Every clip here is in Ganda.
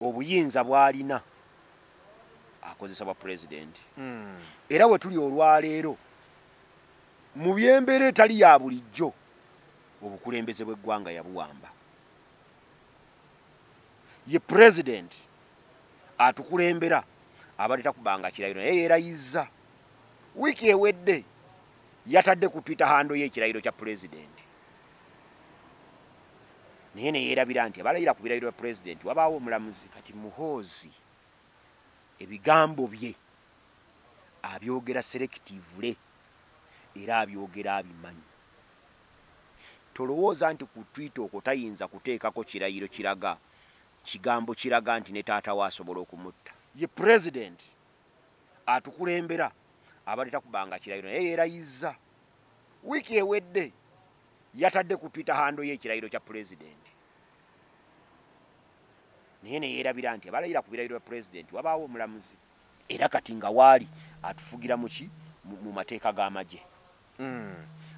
Obuyinza bw'alina akozesa bwa pulezidenti. Era we tuli olwaleero mu byembeera etali ya bulijjo, obukulembeze bw'eggwanga yabuwamba. Ye pulezidenti atukulembera abadde takubanga kirayiro, naye yeerayizza. Wiiki ewedde yatadde ku Twitter handle ye ekirayiro kya pulezidenti, naye neyeerabira nti abalayira ku birayiro bya pulezidenti wabaawo omulamuzi. Kati Muhoozi ebigambo bye abyogera selectively, era abyogera abimanyi. Tolowooza nti ku Twitter okwo tayinza kuteekako kirayiro kiraga kigambo kiraga nti ne taata we asobola okumutta. Ye pulezidenti atukulembera abadde takubanga kirayiro, naye yeerayizza. Wiiki ewedde yatadde ku Twitter handle ye ekirayiro kya pulezidenti, naye neyeerabira nti abalayira ku birayiro bya pulezidenti wabaawo omulamuzi. Era kati nga waali atufugira muki? Mu mateeka g'amagye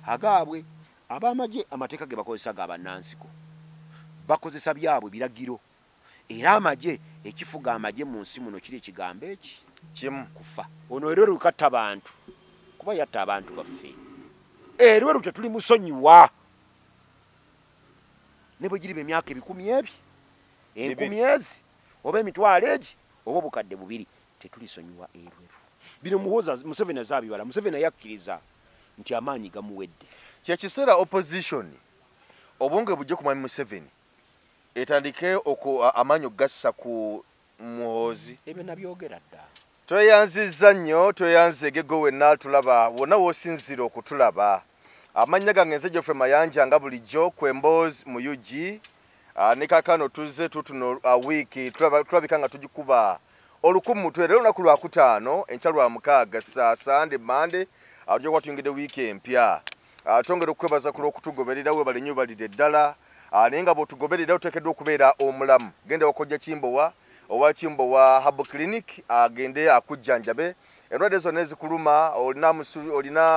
agaabwe. Ab'amagye amateeka ge bakozesa ga bannansiko, bakozesa byabwe biragiro. Era amagye, ekifuga amagye mu nsi muno kiri ekigambo eki kimu: kufa. Ono era lukatta bantu, kuba yatta abantu baffe. Erweru tetuli musonyiwa ne bwe giriba emyaka 1000 ebi, 1000 ezi, oba emitwalo egi, oba 2000, tetulisonyiwa Erweru. Bino Muhoozi, Museveni azaabibala. Museveni yakkiriza nti amaanyi gamuwedde. Kyekiseera opposition obwonge bujje ku mwami Museveni, etandike amaanyi okugassa ku Muhoozi. Ebyo nabyogera dda. Tweyanzizza nnyo, tweyanze gwe wenna tulaba wonna w'osinziira okutulaba. Amannya gange nze Geoffrey Mayanja, nga bulijjo ku Emboozi mu UG. Ne kaakano tuzze tutuno wiiki tulabika nga tugikuba olukumu mutwe. Leero lunaku lwakutaano, enkya lwa mukaaga, saa Sande, Mande tujja kuba tuyingidde wiiki empya. Twongera okukwebaza ku lw'okutugoberera. Webale nnyo, balidde ddala. Naye nga bw'otugoberera oteekeddwa okubeera omulamu. Genda wakojja Kimbowa owa Kimbowa Herbal Clinic, agende akujjanjabe endwadde zonna ezikuluma. Olina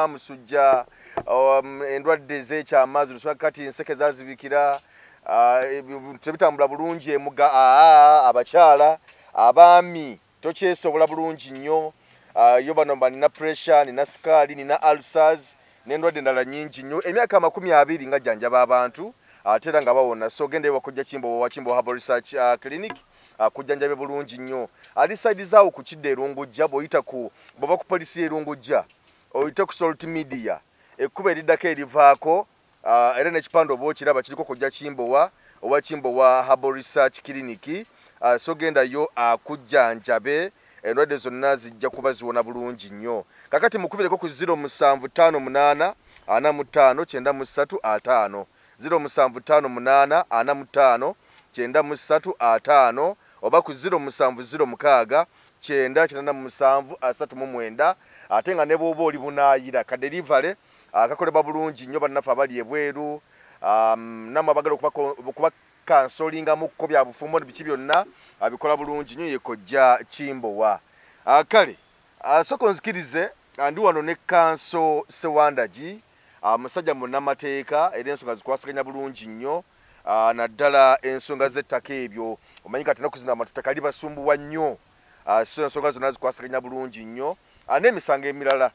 musujja, endwadde ez'ekyama zino, kati enseke zazibikira, tebitambula bulungi emuga, abakyala, abaami, tokyesobola bulungi nnyo. Yo bano mba nina pressure, nina sukaali, nina ulcers n'endwadde endala nnyingi nnyo. Emyaka 20 nga jjanjaba abantu ate era nga bawona. So genda ewakojja Kimbowa wa Kimbowa Herbal Research Clinic, akujjanjabe bulungi nnyo. Ali side zaawo ku kidda Erungujja, bw'oyita ku bw'ova ku polisi y'Erungujja, oyite ku Salt Media, ekkubo eriddako erivaako, era n'ekipande oba okiraba kiriko Kojja Kimbowa owa Kimbowa Herbal Research Clinic. So gendayo akujjanjabe, endwadde zonna zijja kuba ziwona bulungi nnyo. Kakati mukubireko ku 0758 45 93 50, 0758 45 93 50, oba ku 0706 9 97 39. Ate nga ne bw'oba oli bunaayira, ka delivery akakolebwa bulungi nnyo. Bannaffe abali ebweru, nammwe abagala okuba kansolingamukko bya bufumbo biki byonna, abikola bulungi nnyo. Ye Kojja Kimbowa. Kale sooka onzikirize, ndi wano ne Counsel Sewandagi, musajja munnamateeka, era ensonga zikwasaganya bulungi nnyo, naddala ensonga z'ettaka. Ebyo omanyi kati ennaku zino abantu ttaka libasumbuwa nnyo. So ensonga zonna zikwasaganya bulungi nnyo, n'emisango emirala.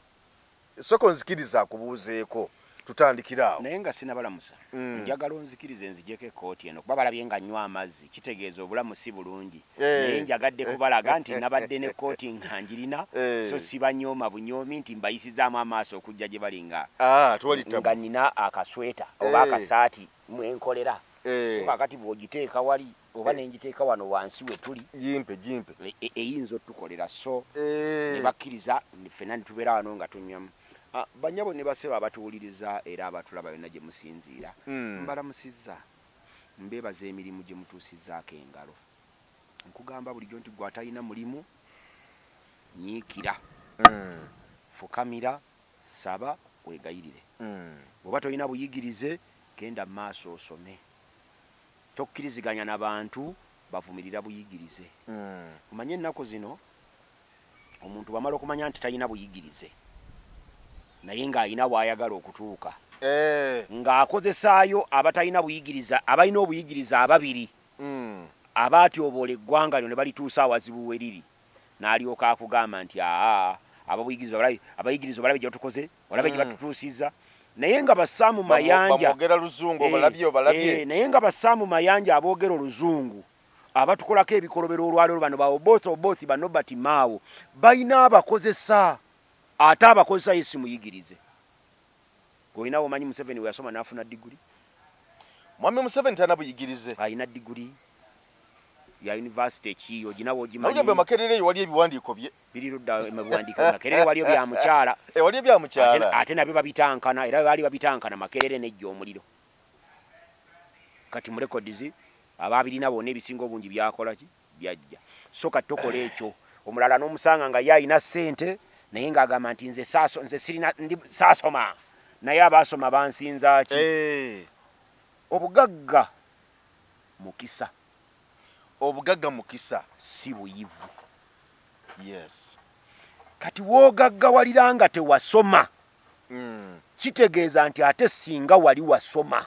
Sooka onzikiriza akubuuzeeko, tutandikira awo. Naye nga sinabalamusa, njagala onzikirize nzijeko ekooti eno, kuba balabye nga nnywa amazzi, kitegeeza obulamu si bulungi. Naye njagadde kubalaga nti nabadde n'ekkooti nga njirina, so sibanyooma bunyoomi nti mbayisizaamu amaaso okujja gye bali nga Ah, tewali tabu. nga nina akasweta oba akasaati mwenkolera. So kakati bw'ogiteeka wali oba nengiteeka wano wansi we tuli, Gimpe, gimpe. Eyinza otukolera. So ne bakkiriza ffenna ne tubeera wano nga tunywamu. Ah, banyabo ne basebo abatuwuliriza era abatulaba yonna gye musinziira, mbalamusizza, mbeebaza emirimu gye mutuusizzaako engalo. Nkugamba bulijjo nti gwe atalina mulimu, nyiikira, fukamira, saba, weegayirire. Bw'oba tolina buyigirize, genda mu maaso osome. Tokkiriziganya na bantu bavumirira buyigirize. Omanye ennaku zino omuntu bwamala okumanya nti talina buyigirize, naye ng'alina w'ayagala okutuuka, ng'akozesaayo abatalina buyigiriza, abalina obuyigirize ababiri. Abatyoboola eggwanga lyo ne balituusa awazibu we riri, n'alyoka akugamba nti aa, abayigiriza obalabe gye batukoze, olabe gye batutuusizza. Naye nga bassaamu Mayanja bamwogera luzungu, obalabye obalabye. Naye nga bassaamu Mayanja aboogera oluzungu abatukolako ebikolobero olwaleero, bano ba Oboth Oboth, ba Norbert Mao, balina abakozesa, ate abakozesa ye si muyigirize. Olina omanyi Museveni we yasoma n'afuna diguli? Mwami Museveni talina buyigirize. Alina diguli ya university ekiyo ginawo. Ogimanyi bwe Makerere eyo wali ebiwandiiko bye. Biri ludda mu biwandiiko? Makerere waliyo bya mukyala. Wali ebya mukyala. Ate nabyo babitankana, era baali babitankana Makerere nejja omuliro. Kati mu records ababirina bonna ebisinga obungi byakola ki? Byajja. So kati tokola ekyo. Omulala n'omusanga nga ye alina ssente, naye ng'agamba nti nze nze sirina, ndi saasoma, naye abaasoma bansinza ki? Obugagga mukisa. Obugagga mukisa. Si buyivu. Kati woogaggawalira nga tewasoma, kitegeeza nti ate singa wali wasoma,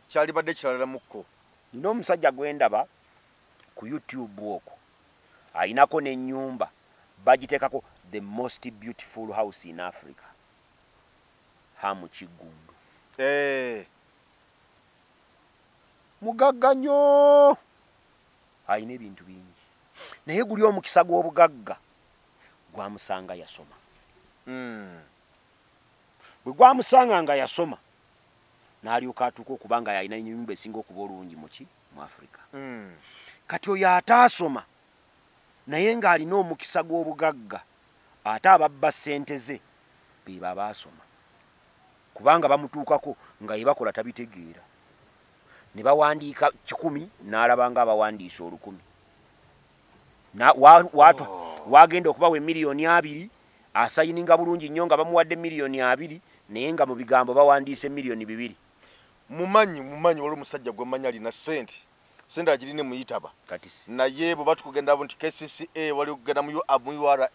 kyalibadde kiralalamukko. Nina omusajja gwe ndaba ku YouTube okwo, ayinako n'ennyumba bagiteekako "the most beautiful house in Africa", Hamu Kiggundu. Mugagga nnyo, ayina ebintu bingi, naye guli omukisa gw'obugagga gwamusanga yasoma. Bwe gwamusanga nga yasoma, n'alyoka atuuka okuba nga yalina ennyumba esinga okuba olungi muki mu Africa. Kati oyo ataasoma naye ng'alina omukisa gw'obugagga, ate ababba ssente ze be babaasoma, kubanga bamutuukako nga ye bakola tabitegeera, ne bawandiika 100 n'alaba nga abawandiisa 1000. Wagenda okubawa 20 million asayininga bulungi nnyo nga bamuwadde 20 million, naye nga mu bigambo bawandiise 2 million. Mumanyi waliwo omusajja gwe mmanyi alina ssente, sente agirina muyitaba. Kati Naye bwe batukugenda nti KCCA, wali kugenda mu URA,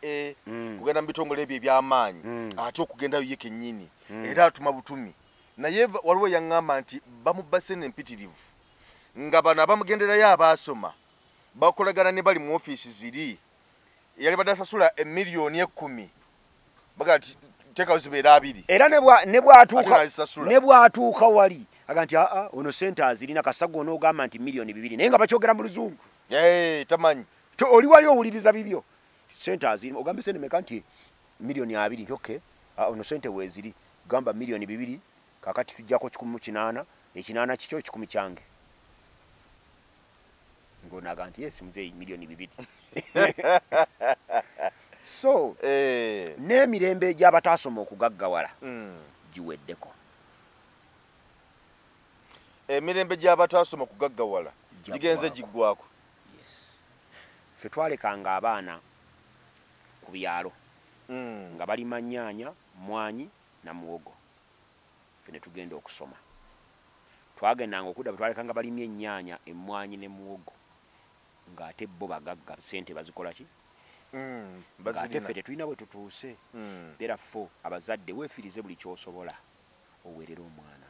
kugenda mu bitongole ebyo eby'amaanyi, ate okugendayo ye kennyini, era atuma butumi. Naye waliwo yaŋŋamba nti bamubba sente empitirivu, nga bano abamugenderayo abaasoma bakolagana ne bali mu ofiisi ziri, yali badde asasula 10 million baga nti teekawo zibeera 20. Era ne bw'atuuka Ate n'azisasula. Ne bw'atuuka wali aga nti aa, ono sente azirina, kasita gwe onoogamba nti 2 million, naye nga bakyogera mu luzungu. Tamanyi. Oli wali owuliriza bibyo, sente azirina, ogambe sente meka? Nti 20 million. Nti okay, ono sente weeziri, gamba 2 million, kakati tujjako 180, 80 kikyo, 100 kyange. Ng'onaga nti yes muzeeyi, 2 million. So n'emirembe egy'abataasoma okugaggawala giweddeko. Emirembe gy'abataasoma okugaggawala gigenze Gyaggwako. Giggwako. Yes, ffe twalekanga abaana ku byalo nga balima nnyaanya, mwanyi na muwogo, ffe ne tugenda okusoma. Twagendanga okudda bwe twalekanga balimye ennyaanya, emmwanyi ne muwogo, ng'ate bo bagagga, sente bazikola ki? Ng'ate Bazirina. ffe tetulina bwe tutuuse. Therefore abazadde, weefirize buli ky'osobola oweerere omwana.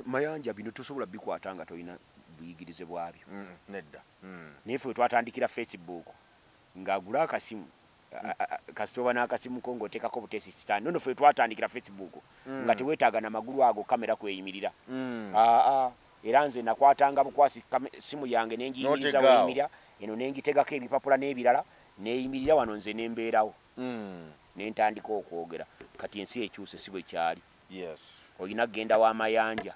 Mayanja, bino tosobola bikwata nga tolina buyigirize bwabyo. Nedda. Naye ffe twatandikira Facebook, ng'agula akasimu, kasita oba n'akasimu ko ng'oteekako buteesi kitaani nono. Ffe twatandikira Facebook nga teweetaaga namagulu ago kamera kweyimirira. Aa, era nze nakwatanga bukwasi simu yange nengiyimiriza N'otegaawo. weyimirira eno, nengitegako ebipapula n'ebirala, neyimirira wano nze nembeerawo, nentandika okwogera. Kati ensi ekyuse, si bwe kyali. Olina kugenda w'amayanja,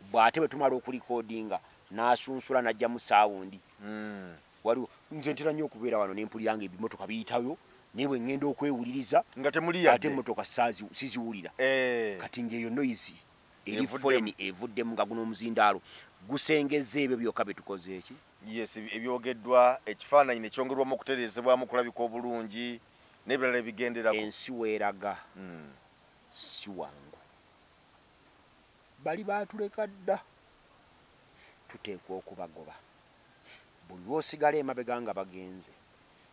bw'ate bwe tumala okulikodinga n'asunsula n'ajjamu sound. Waliwo nze ntera nnyo okubeera wano nempulira nga ebimotoka biyitayo, naye bwe ŋŋenda okwewuliriza, Nga temuli ate yadde. emmotoka siziwulira. Kati ng'eyo noise eri Evuddemu. foreign evuddemu, nga guno omuzindaalo gusengezza ebyo byokka bye tukoze eki. Yes, ebyogeddwa, ekifaananyi nekyongerwamu okutereezebwamu okulabika obulungi n'ebirala ebigenderako. Ensi weeraga si wangu, bali baatuleka dda, tuteekwa okubagoba. Buli lwosigala emabega nga bagenze,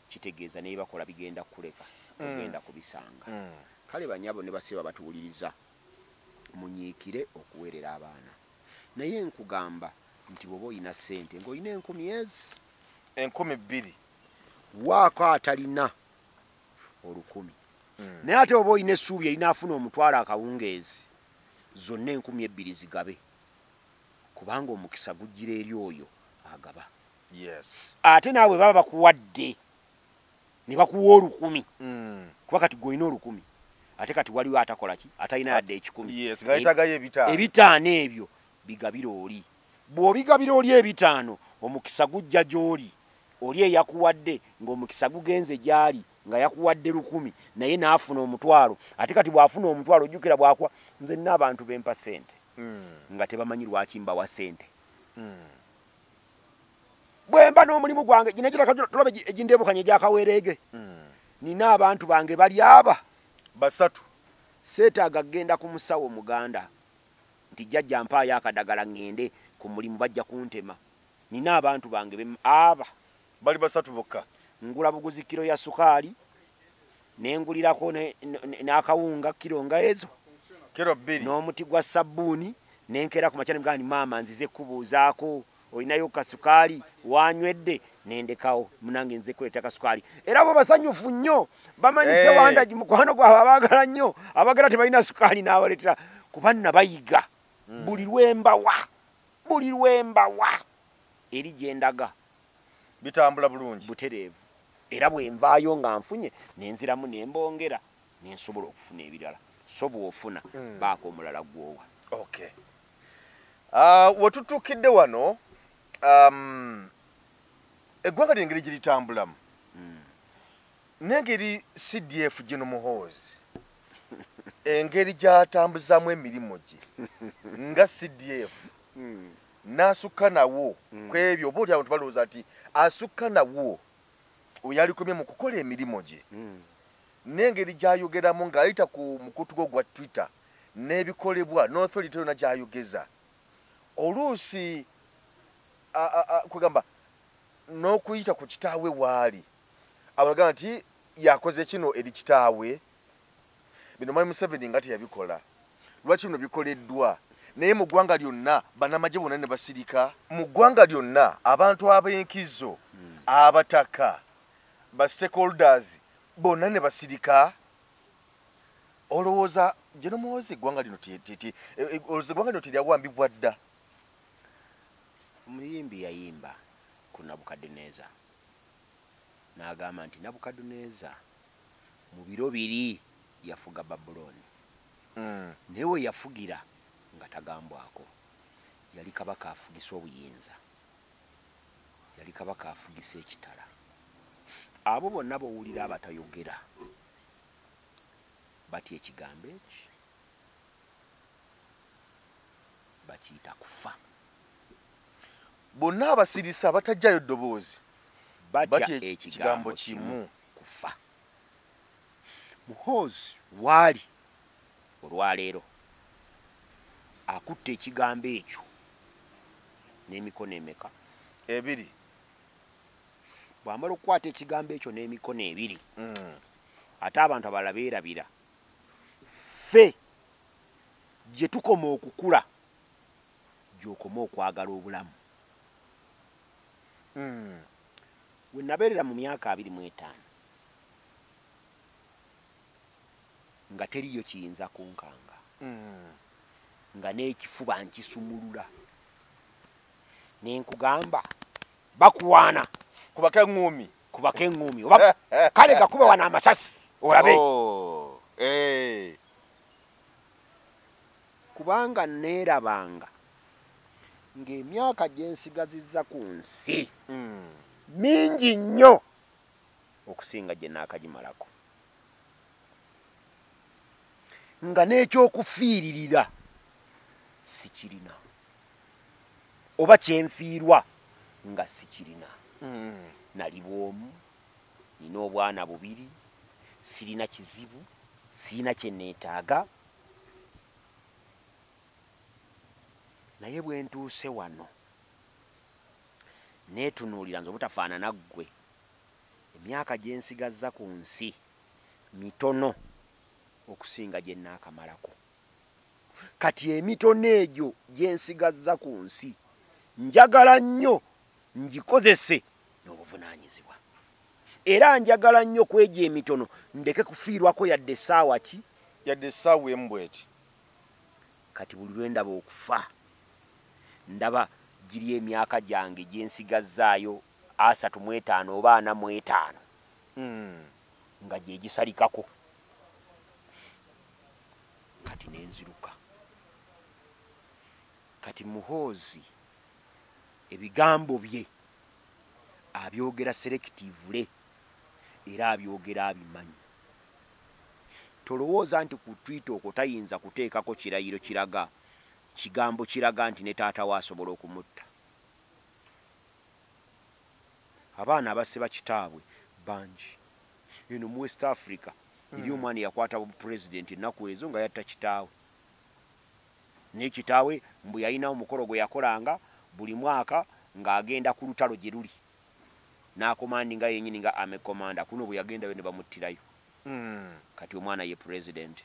kitegeeza naye bakola bigenda kukuleka, ogenda kubisanga. Kale banyabo ne basiba batuwuliriza, munyiikire okuweerera abaana, naye nkugamba Nti bw'oba olina ssente ng'olina 1000 ezi 2000 waako atalina 1000. Naye ate oba olina essuubi erinaafuna omutwalo akawungeezi, zonna 2000 zigabe, kubanga omukisa gujjira eri oyo agaba. Yes. Ate naawe baba bakuwadde ne bakuwa 1000. Kuba kati gw'olina 1000, ate kati waliwo atakola ki, atalina yadde 10. Yes, nga yeetaagayo 5. 5 ebyo bigabira oli. Bw'obigabira oli 5, omukisa gujja gy'oli. Oli eyakuwadde ng'omukisa gugenze gy'ali, nga yakuwadde 1000 naye n'afuna omutwalo. Ate kati bw'afuna omutwalo ojjukira bw'akuwa. Nze nina abantu bempa ssente nga tebamanyi lwaki mbawa ssente. Bwe mba n'omulimu gwange gino tulaba egindebukanye egyakaweerege, nina abantu bange bali aba 3. Seetaaga kugenda ku musawo Muganda nti jjajja mpaayo akadagala ŋŋende ku mulimu bajja kuntema. Nina abantu bange aba bali 3 bokka. Ngula buguzi kiro ya sukaali, nengulirako n'akawunga kiro nga ezo kiro 2 n'omuti gwa sabbuuni, nenkeera ku makya ne mugamba nti maama nzize kubuuzaako olinayo kasukaali wanywedde, nendekawo munange nze kuleeta kasukaali. Era bo basanyufu nnyo, bamanyi Sewanda mukwano gwabwe abaagala nnyo, abaagala tebalina sukaali n'abaleetera, kuba nnabayiga. Buli lwembawa, buli lwembawa eri gye ndaga bitambula bulungi butereevu. Era bwe nvaayo nga nfunye nenziramu ne mbongera ne nsobola okufuna ebirala. So bw'ofuna baako omulala gw'owa. Okay. Wetutuukidde wano, eggwanga lino engeri gye litambulamu n'engeri CDF General Muhoozi engeri gy'atambuzaamu emirimu gye nga CDF n'asukka nawo ku ebyo, oba oli abantu balowooza nti asukka nawo oyalikomye mu kukola emirimu gye, n'engeri gy'ayogeramu ng'ayita ku mukutu gwo gwa Twitter n'ebikolebwa n'authority yonna gy'ayogeza, oluusi kugamba n'okuyita ku kitaawe waali abagamba nti yakoze kino eri kitaawe, bino Mwami Museveni nga teyabikola, lwaki bino bikoleddwa? Naye mu ggwanga lyonna bannamagye bonna ne basirika. Mu ggwanga lyonna abantu ab'enkizo, abataka, ba stakeholders bonna ne basirika. Olowooza General Muhoozi eggwanga lino olowooza eggwanga lino teryawambibwa dda? Omuyimbi yayimba ku Nabukadduneeza n'agamba nti Nabukadduneeza mu biro biri yafuga Babulooni. Naye we yafugira nga tagambwako, yali kabaka afugisa obuyinza, yali kabaka afugisa ekitala. Abo bonna b'owulira abatayogera batya ekigambo eki, bakiyita kufa. Bonna abasirisa abatajjayo ddoboozi batya ekigambo kimu, kufa. Muhoozi waali olwaleero akutte ekigambo ekyo n'emikono emeka? 2. Bw'amala okukwata ekigambo ekyo n'emikono 2, ate abantu abalala beerabira ffe gye tukoma okukula gy'okoma okwagala obulamu. We nabeerera mu myaka 25 nga teriyo kiyinza kunkanga, nga n'ekifuba nkisumulula ne nkugamba bakuwaana kubako eŋŋuumi, kubako eŋŋuumi oba kale gakuba wano amasasi olabe. Kubanga neerabanga ng'emyaka gye nsigazizza ku nsi mingi nnyo okusinga gye naakagimalako, nga n'ekyokufiiririra sikirina, oba kyenfiirwa nga sikirina. Nali bwomu, nina obwana 2, sirina kizibu, sirina kye neetaaga. Naye bwe ntuuse wano neetunuulira nze obutafaanana ggwe, emyaka gye nsigazza ku nsi mitono okusinga gye nnaakamalako. Kati emitono egyo gye nsigazza ku nsi Njagala nnyo ngikozese n'obuvunaanyizibwa, era njagala nnyo kwegya emitono ndeke kufiirwako yadde essaawa ki, yadde essaawa emu bweti. Kati buli lwe ndaba okufa ndaba giri emyaka gyange gyensigazzaayo 35 oba 45 nga gye gisalikako. Kati nenziruka. Kati Muhoozi ebigambo bye abyogera selectively, era abyogera abimanyi. Tolowooza nti ku Twitter okwo tayinza kuteekako kirayiro kiraga kigambo kiraga nti ne taata we asobola okumutta. Abaana abasse bakitaabwe bangi eno mu West Africa. Eri omwana yakwata pulezidenti ennaku ezo nga yatta kitaawe, naye kitaawe mbu yalina omukolo gwe yakolanga buli mwaka ng'agenda ku lutalo gye luli n'acommandinga yennyini nga army commander. Kuno bwe yagendayo ne bamuttirayo. Kati omwana ye pulezidenti.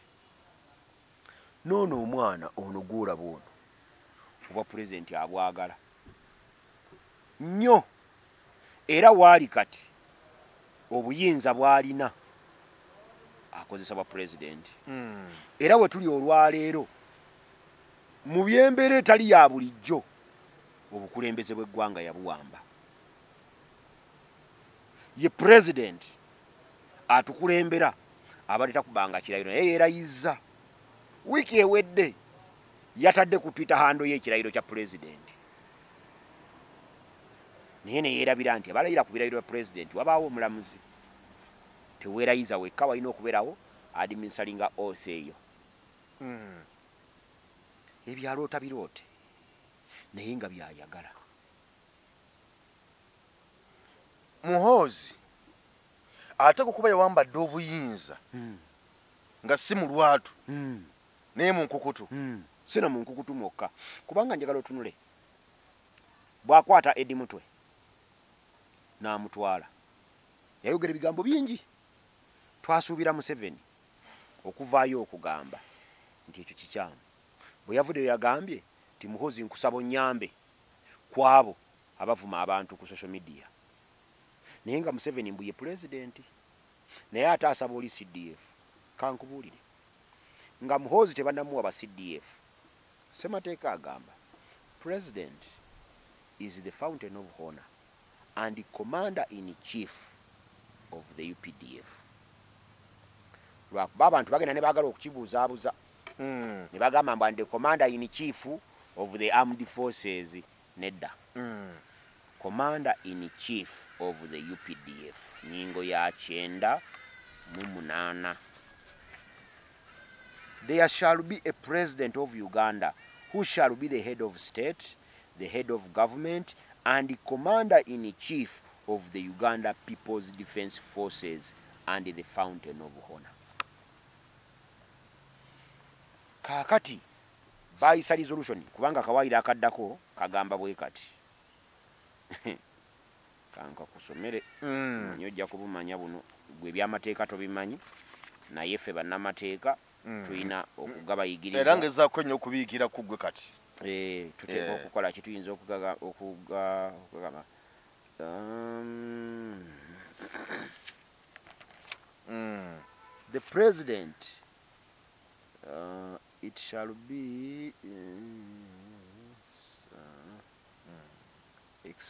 Noono omwana ono gw'olaba ono obwa pulezidenti abwagala nnyo, era waali kati obuyinza bw'alina akozesa bwa pulezidenti. Era we tuli olwaleero mu byembeera etali ya bulijjo, obukulembeze bw'eggwanga yabuwamba. Ye pulezidenti atukulembera abadde takubanga kirayiro, naye yeerayizza. Wiiki ewedde yatadde ku Twitter handle ye ekirayiro kya pulezidenti, naye ne yeerabira nti abalayira ku birayiro bya pulezidenti wabaawo omulamuzi. Teweerayiza wekka, walina okubeerawo administeringa oath eyo. Ebyaloota biroote naye nga byayagala. Muhoozi ate kukuba yawambadde obuyinza nga si mu lwatu naye mu nkukutu. Sina mu nkukutu mwokka, kubanga njagala otunule bw'akwata Eddie Mutwe n'amutwala, yayogera ebigambo bingi. Twasuubira Museveni okuvaayo okugamba nti ekyo kikyamu. Bwe yavuddeyo yagambye nti Muhoozi nkusaba onnyambe ku abo abavuma abantu ku social media, naye nga Museveni mbu ye pulezidenti, naye ate asaba oli CDF. Kankubuulire, nga Muhoozi tebannamuwa ba CDF, ssemateeka agamba president is the fountain of honor and commander in chief of the UPDF. Lwakuba abantu bagenda ne baagala okukibuuzaabuza ne bagamba mbu and the commander in chief of the armed forces. Nedda. Commander in chief of the UPDF, nyingo ya 98. There shall be a president of Uganda who shall be the head of state, the head of government and the commander in chief of the Uganda People's Defense Forces and the fountain of honor. Kaakati bayisa resolution, kubanga akawaayiro akaddako kagamba bwe kati, kankakusomere. Manyi ojja kubumanya buno, gwe ebyamateeka tobimanyi, naye ffe bannamateeka tulina okugabayigiriza. Era ngezaako nnyo okubiyigira ku ggwe kati. Tuteekwa okukola ki? Tuyinza okugamba the president, it shall be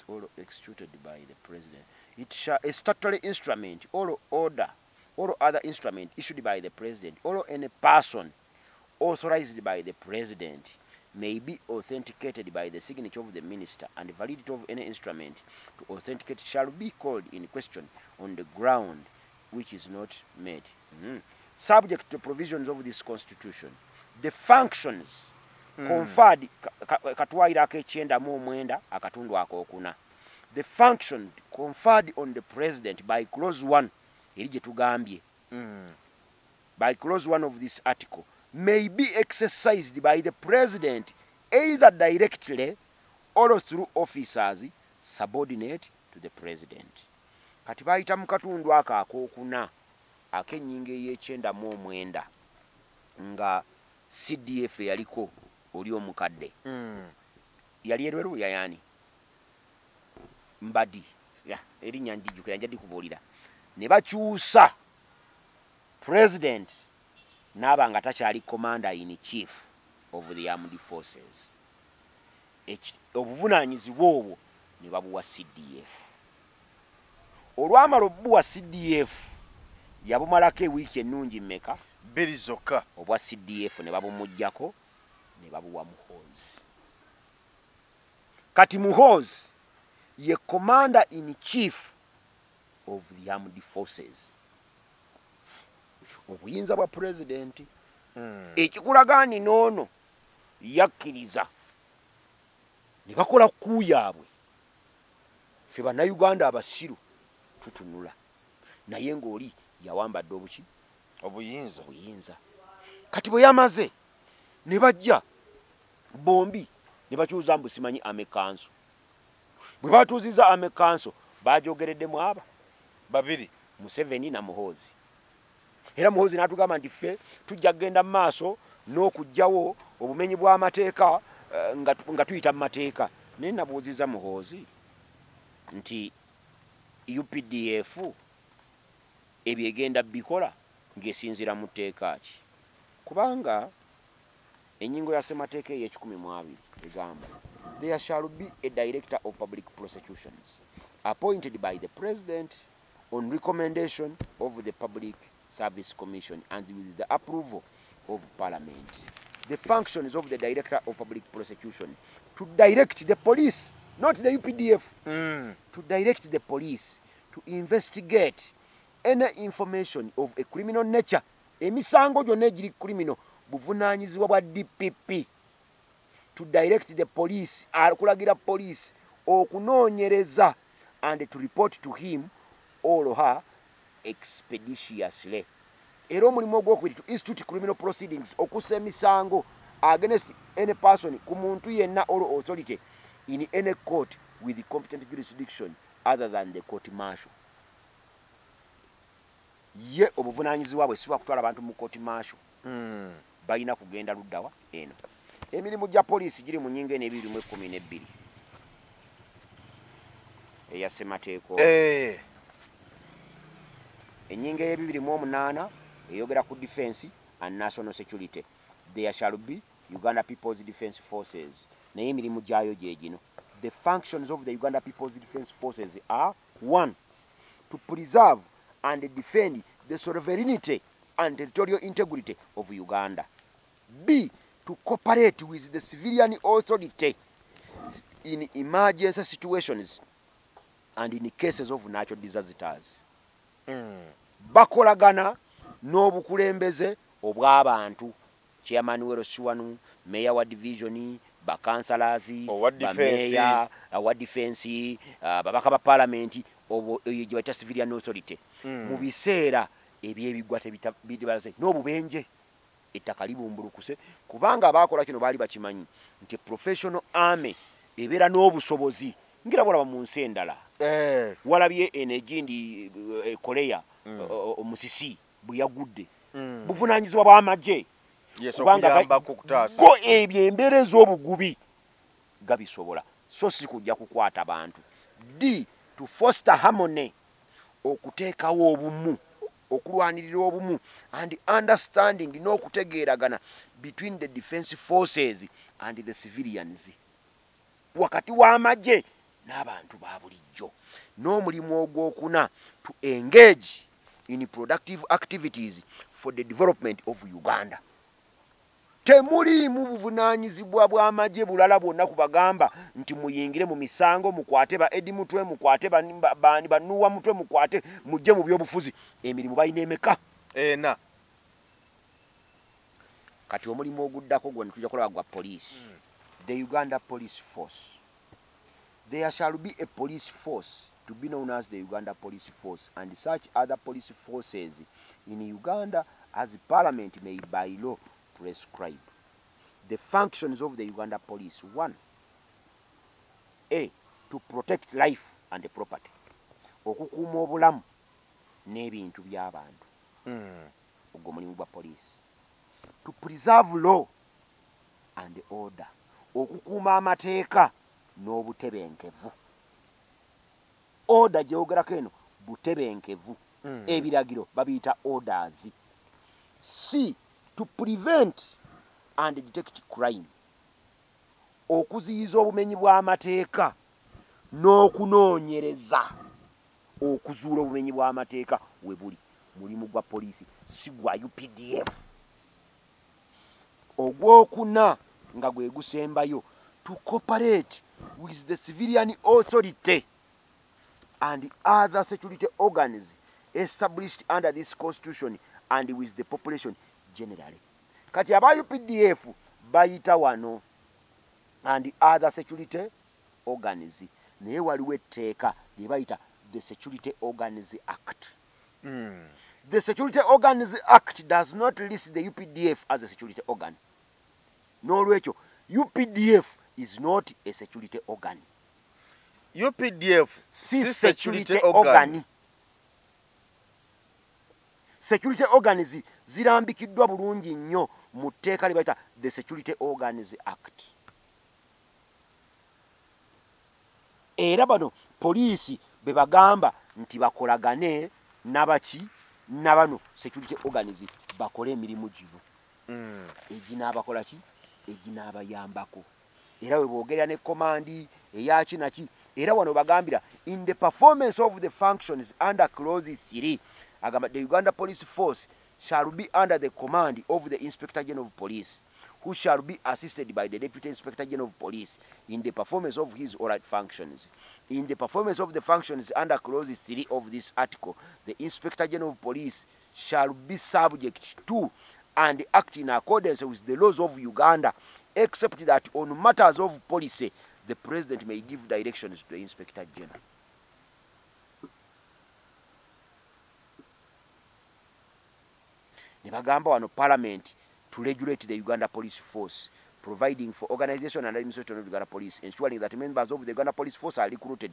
all executed by the president. It shall a statutory instrument or order or other instrument issued by the president or any person authorized by the president may be authenticated by the signature of the minister, and validity of any instrument to authenticate shall be called in question on the ground which is not made. Subject to provisions of this constitution, the functions conferred katuwaayiro ak'e99 akatundu akookuna, the function conferred on the president by clause 1 eri gye tugambye, by clause 1 of this article may be exercised by the president either directly or through officers subordinate to the president. Kati bayita mu katundu ako akookuna ak'ennyingo ey'e99 nga CDF eyaliko oli omukadde yali erweru yayani. Mbadi, ya erinnya ndijjukira, nja dikubuulira. Ne bakyusa president n'aba nga takyali commander in chief of the armed forces. Obuvunaanyizibwa obwo ne babuwa CDF. Olwamala obuwa CDF, yabumalako ewiiki ennungi mmeka? 2 zokka. Obwa CDF ne babumuggyako ne babuwa Muhoozi. Kati Muhoozi ye commander in chief of the armed forces, obuyinza bwa president. Ekikulaga nti n'ono yakkiriza ne bakola coup yaabwe. Ffe Bannayuganda abasiru tutunula, naye ng'oli yawambadde obuki? Obuyinza. Obuyinza. Kati bwe yamaze ne bajja bombi ne bakyuza mbu simanyi army council. Bwe batuuziza army council, bajogereddemu aba babiri, Museveni na Muhoozi. Era Muhoozi n'atugamba nti ffe tujja kugenda mu maaso n'okuggyawo obumenyi bw'amateeka nga tuyita mu mateeka. Naye nabuuziza Muhoozi nti UPDF ebyo egenda bikola ng'esinziira mu tteeka ki? Kubanga ennyingo ya ssemateeka ey'ekikumi mu abiri egamba, there shall be a director of public prosecutions appointed by the president on recommendation of the Public Service Commission and with the approval of Parliament. The functions of the director of public prosecution: to direct the police, not the UPDF, to direct the police to investigate any information of a criminal nature. Emisango gyonna egiri criminal buvunaanyizibwa bwa DPP. To direct the police, akulagira police okunoonyereza, and to report to him or her expeditiously. Era omulimu ogwokubiri, to institute criminal proceedings, okussa emisango, against any person, ku muntu yenna, or authority in any court with competent jurisdiction other than the court martial. Ye obuvunaanyizibwa bwe si bwa kutwala abantu mu court martial. Balina kugenda luddawa eno? Emirimu gya poliisi giri mu nnyingo eno 2012 eya ssemateeka. Ennyingo ey'e 2008 eyogera ku defense and national security. There shall be Uganda People's Defence Forces, naye emirimu gyayo gye gino. The functions of the Uganda People's Defence Forces are: one, to preserve and defend the sovereignty and territorial integrity of Uganda; b, to cooperate with the civilian authority in emergency situations and in cases of natural disasters. Bakolagana n'obukulembeze obw'abantu, chairman w'eRosiwanu, meya wa division, bakansalazi, Owa defense. Bameya, owa defense, babaka ba parliament, obwo eyo gye bayita civilian authority. Mu biseera ebyebigwa tebitabaze n'obubenje, ettaka libumbulukuse, kubanga abakola kino baali bakimanyi nti professional army ebeera n'obusobozi ngira bwolaba mu nsi endala. Walabye eno egindi, Korea, omusisi bwe yagudde, buvunaanyizibwa bw'amagye. Yes, kubanga okuyambako okutaasa. Go ebyo embeera ez'obugubi gabisobola, so si kujja kukwata bantu. D, to foster harmony, okuteekawo obumu, okulwanirira obumu, and understanding, n'okutegeeragana, between the defense forces and the civilians, wakati w'amagye n'abantu ba bulijjo. N'omulimu ogwokuna, to engage in productive activities for the development of Uganda. Temuliimu buvunaanyizibwa bw'amagye bulala bwonna kubagamba nti muyingire mu misango, mukwate ba Eddie Mutwe, mukwate bani, banuwa Mutwe, mukwate, mujje mu byobufuzi. Emirimu balina emeka? Ena. Kati omulimu oguddako gwe tujja kulaba gwa police. The Uganda Police Force. There shall be a police force to be known as the Uganda Police Force and such other police forces in Uganda as Parliament may by law prescribe. The functions of the Uganda Police: one, A, to protect life and property, okukuuma obulamu n'ebintu by'abantu. Ogwo mulimu gwa police. To preserve law and order, okukuuma amateeka n'obutebenkevu. Order gyewogerako eno butebenkevu. Ebiragiro babiyita orders. C, to prevent and detect crime, okuziyiza obumenyi bw'amateeka n'okunoonyereza okuzuula obumenyi bw'amateeka we buli. Mulimu gwa poliisi, si gwa UPDF. Ogwokuna nga gwe gusembayo, to cooperate with the civilian authority and other security organs established under this constitution and with the population generally. Kati aba UPDF bayita wano and other security organs, naye waliwo etteeka lye bayita the Security Organs Act. The Security Organs Act does not list the UPDF as a security organ. N'olwekyo UPDF is not a security organ. UPDF si security organ. Security organs zirambikiddwa bulungi nnyo mu tteeka lye bayita the Security Organs Act. Era bano poliisi be bagamba nti bakolagane nabaki nabano security organs bakole emirimu gino eginaabakola ki, eginaabayambako. Era we boogera ne command eyaki naki. Era wano bagambira in the performance of the functions under clause 3, agamba the Uganda Police Force shall be under the command of the Inspector General of Police, who shall be assisted by the Deputy Inspector General of Police in the performance of his or her functions. In the performance of the functions under clause 3 of this article, the Inspector General of Police shall be subject to and act in accordance with the laws of Uganda, except that on matters of policy, the President may give directions to the Inspector General. Ne bagamba wano Parliament to regulate the Uganda Police Force, providing for organization and administration of the Uganda Police, ensuring that members of the Uganda Police Force are recruited.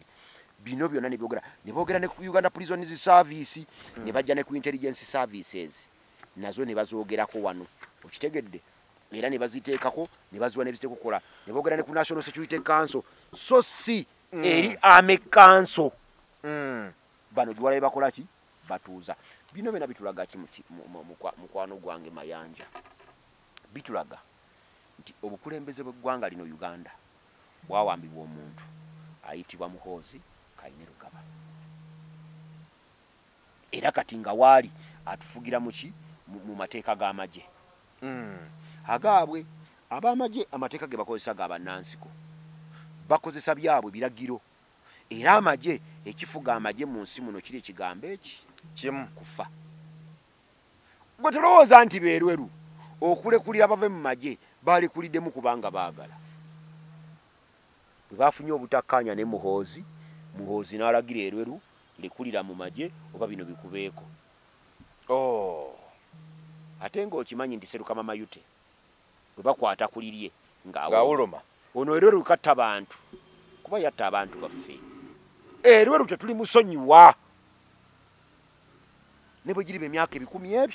Bino byonna ne byogera. Ne boogera ne ku Uganda Prisons Service, ne bajja ne ku Intelligence Services. Nazo ne bazoogerako wano. Okitegedde? Era ne baziteekako, ne baziwa ne biziteeka okukola. Ne boogera ne ku National Security Council. So si eri Army Council. Bano gyewalabe bakola ki? Batuuza. Bino byonna bitulaga ki mukwano gwange Mayanja? Bitulaga nti obukulembeze bw'eggwanga lino Uganda bwawambibwa omuntu ayitibwa Muhoozi Kainerugaba. Era kati nga waali atufugira muki mu mateeka g'amagye. Agaabwe ab'amagye amateeka ge bakozesa ga bannansiko, bakozesa byabwe biragiro. Era amagye, ekifuga amagye mu nsi muno kiri ekigambo eki kimu, kufa. Gwe tolowooza nti beerweru okulekulira bave mu magye balekuliddemu kubanga baagala. Bwe bafunye obutakkaanya ne Muhoozi, Muhoozi n'alagira Erweru lekulira mu magye oba bino bikubeeko. Oh. Ate ng'okimanyi nti Serukama Mayute bwe bakwata ku lirye ng'awoloma. Ono Erweru katta bantu kuba yatta abantu baffe. Erweru tetuli musonyiwa. Ne bwe giriba emyaka 10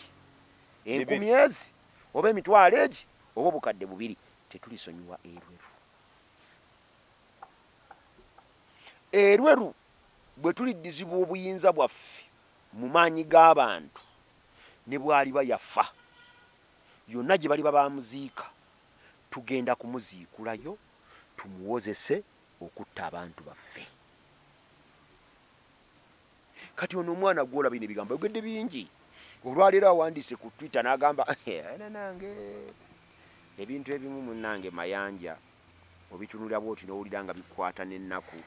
ebi, 10 ezi, oba emitwalo egi, oba obukadde 2, tetulisonyiwa Erweru. Erweru bwe tuliddizibwa obuyinza bwaffe mu maanyi g'abantu ne bw'aliba yafa, yonna gye baliba bamuziika, tugenda kumuziikulayo tumuwozese okutta abantu baffe. Kati ono omwana gw'olaba bino ebigambo ayogedde bingi. Olwaleero awandiise ku Twitter n'agamba era nange ebintu ebimu munnange Mayanja obitunulira bw'oti n'owulira nga bikwata n'ennaku,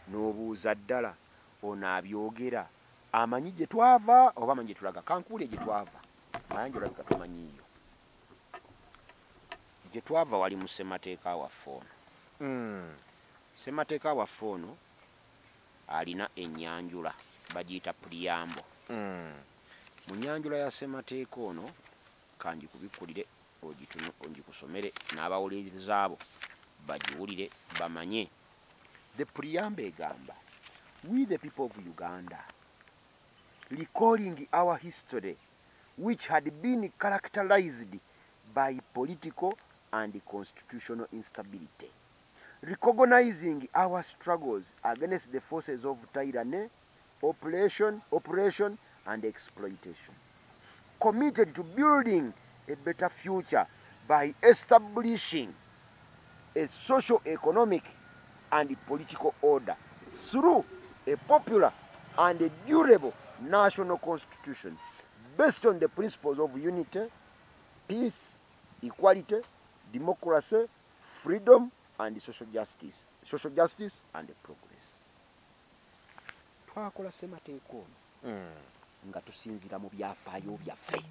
n'obuuza ddala ono abyogera amanyi gye twava oba amanyi gye tulaga. Kankuule gye twava Mayanja olabika tomanyiiyo. Gye twava wali mu ssemateeka waffe ono. Ssemateeka waffe ono alina ennyanjula bagiyita preamble. Mu nnyanjula ya ssemateeka ono kanjikubikkulire ogikusomere n'abawuliriza abo bagiwulire bamanye. The preamble egamba, we the people of Uganda, recalling our history which had been characterized by political and constitutional instability, Recognizing our struggles against the forces of tyranny, operation and exploitation, committed to building a better future by establishing a social, economic and political order through a popular and a durable national constitution based on the principles of unity, peace, equality, democracy, freedom and social justice and progress. Twakola ssemateeka ono nga tusinziira mu byafaayo byaffe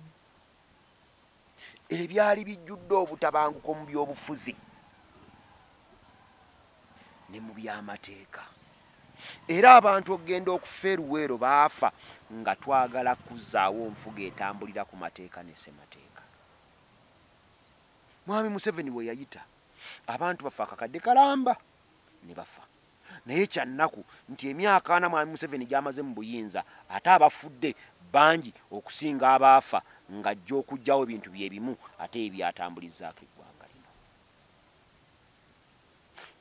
ebyali bijjudde obutabanguko mu byobufuzi ne mu byamateeka. Era abantu okugenda okufa eruweero baafa nga twagala kuzzaawo nfuga etambulira ku mateeka ne ssemateeka. Mwami Museveni we yayita abantu bafa akakadde kalamba ne bafa. Naye kyannaku nti emyaka 40 Mwami Museveni gy'amaze mu buyinza ate abafudde bangi okusinga abaafa ng'ajja okuggyawo ebintu bye bimu ate ebyatambulizaako eggwanga lino.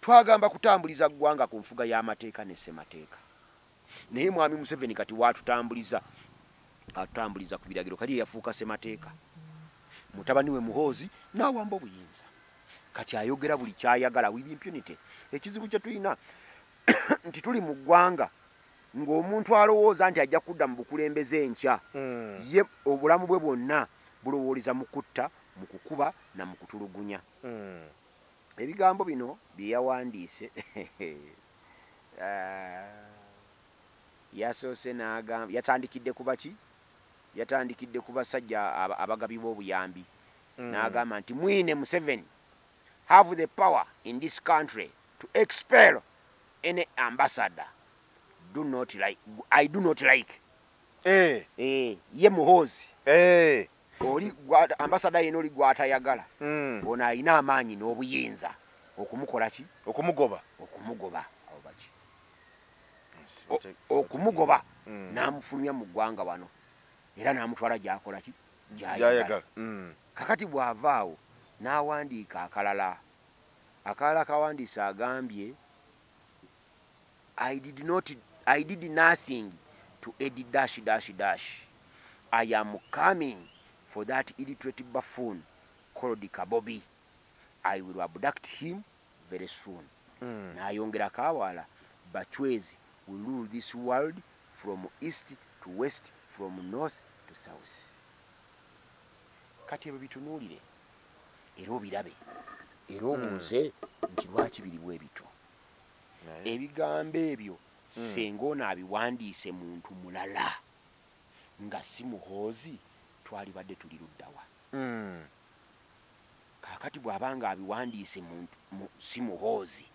Twagamba kutambuliza ggwanga ku nfuga y'amateeka ne ssemateeka. Naye Mwami Museveni kati waatutambuliza, atutambuliza ku biragiro. Kali yafuuka ssemateeka, mutabani we Muhoozi n'awamba obuyinza. Kati ayogera buli kyayagala with impunity. Ekizibu kye tulina nti tuli mu ggwanga ng'omuntu alowooza nti ajja kudda mu bukulembeze enkya, ye obulamu bwe bwonna bulowooleza mu kutta, mu kukuba na mu kutulugunya. Ebigambo bino bye yawandiise yasoose n'agamba, yatandikidde ku baki? Yatandikidde ku basajja abagabi b'obuyambi. N'agamba nti Mwine Museveni have the power in this country to expel any ambassador do not like, I do not like. Ye Muhoozi oli ambassador yena oli gwatayagala. Ono alina amaanyi n'obuyinza okumukola ki? Okumugoba. Okumugoba. Baki? Okumugoba n'amufulumya mu ggwanga wano era n'amutwala gy'akola ki? Gy'ayagala. Kakati bw'avaawo n'awandiika akalala. Akalala kawandiise agambye I did nothing to Eddie dash dash dash. I am coming for that illiterate buffoon called Kabobi. I will abduct him very soon. N'ayongera kawala Bachwezi will rule this world from east to west, from north to south. Kati ebyo bitunuulire era obirabe era obuuze nti lwaki biri bwe bityo. Ebigambo ebyo senga ono abiwandiise muntu mulala nga si Muhoozi, twalibadde tuli luddawa. Kaakati bw'abanga abiwandiise si Muhoozi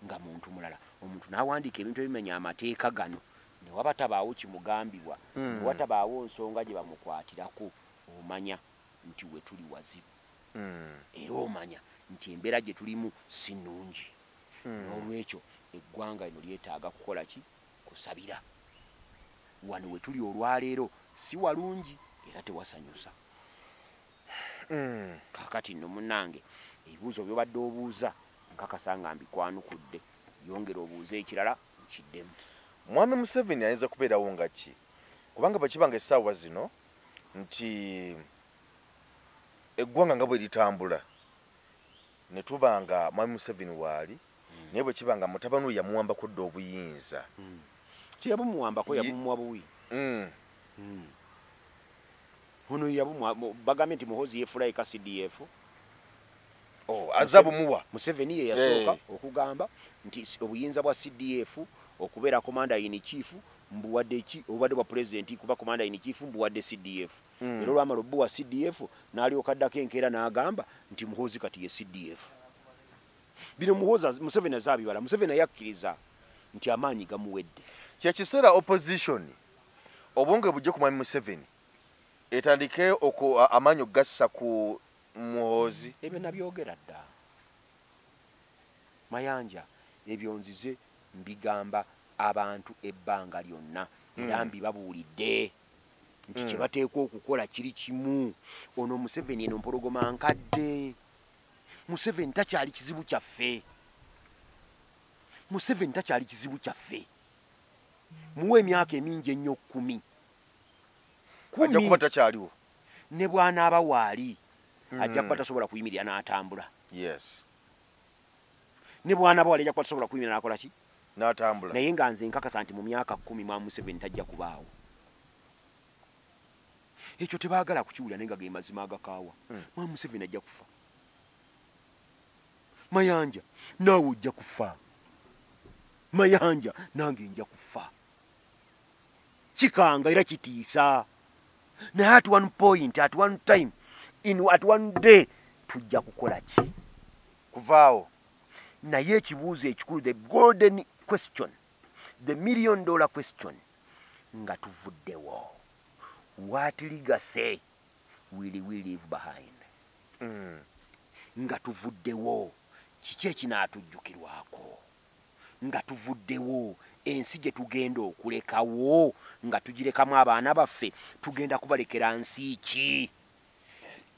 nga muntu mulala, omuntu n'awandiika ebintu ebimenya amateeka gano ne waba tabaawo kimugambibwa, ne watabaawo nsonga gye bamukwatirako, omanya nti we tuli wazibu. Era omanya nti embeera gye tulimu si nnungi. N'olwekyo eggwanga lino lyetaaga kukola ki? Kusabira. Wano we tuli olwaleero si walungi era tewasanyusa. Kaakati nno munnange ebibuuzo by'obadde obuuza nkakasa nga mbikwanukudde. Yongera obuuze ekirala nkiddemu. Mwami Museveni ayinza kubeerawo nga ki? Kubanga bwe kibanga essaawa zino nti eggwanga nga bwe litambula ne tuba nga Mwami Museveni waali, naye bwe kiba nga mutabani we yamuwambako dda obuyinza. Teyabumuwambako, yabumuwa buwi. Ono yabumuwa, bagambye nti Muhoozi yeefula eka CDF. Azza bumuwa. Museveni ye yasooka okugamba nti obuyinza bwa CDF okubeera commander in chief mbuwadde ki, obubadde bwa president kuba commander in chief mbuwadde CDF. Era olwamala obbuwa CDF n'alyoka addako enkeera n'agamba nti Muhoozi kati ye CDF. Bino Muhoozi Museveni azaabibala. Museveni yakkiriza nti amaanyi gamuwedde. Kye kiseera opposition obwonge bujje ku Mwami Museveni etandike amaanyi okugassa ku Muhoozi. Ebyo nabyogera dda Mayanja, ebyo nzize mbigamba abantu ebbanga lyonna era mbibabuulidde nti kye bateekwa okukola kiri kimu. Ono Museveni eno mpologoma nkadde. Museveni takyali kizibu kyaffe. Museveni takyali kizibu kyaffe. Muwe emyaka emingi ennyo 10. Ajja kuba takyaliwo. Ne bw'anaaba waali ajja kuba tasobola kuyimirira n'atambula. Yes. Ne bw'anaaba waali ajja kuba tasobola kuyimirira n'akola ki? N'atambula. Naye nga nze nkakasa nti mu myaka 10 mwa Museveni tajja kubaawo. Ekyo tebaagala kukiwulira naye nga ge mazima agakaawa. Mwa Museveni ajja kufa. Mayanja naawe ojja kufa. Mayanja nange nja kufa. Kikanga era kitiisa. Naye at one point, at one time, at one day tujja kukola ki? Kuvaawo. Naye ekibuuzo ekikulu, the golden question, the $1 million question, nga tuvuddewo, what legacy will we leave behind? Nga tuvuddewo, kiki ekinaatujjukirwako? Nga tuvuddewo, ensi gye tugenda okulekawo nga tugirekamu abaana baffe, tugenda kubalekera nsi ki?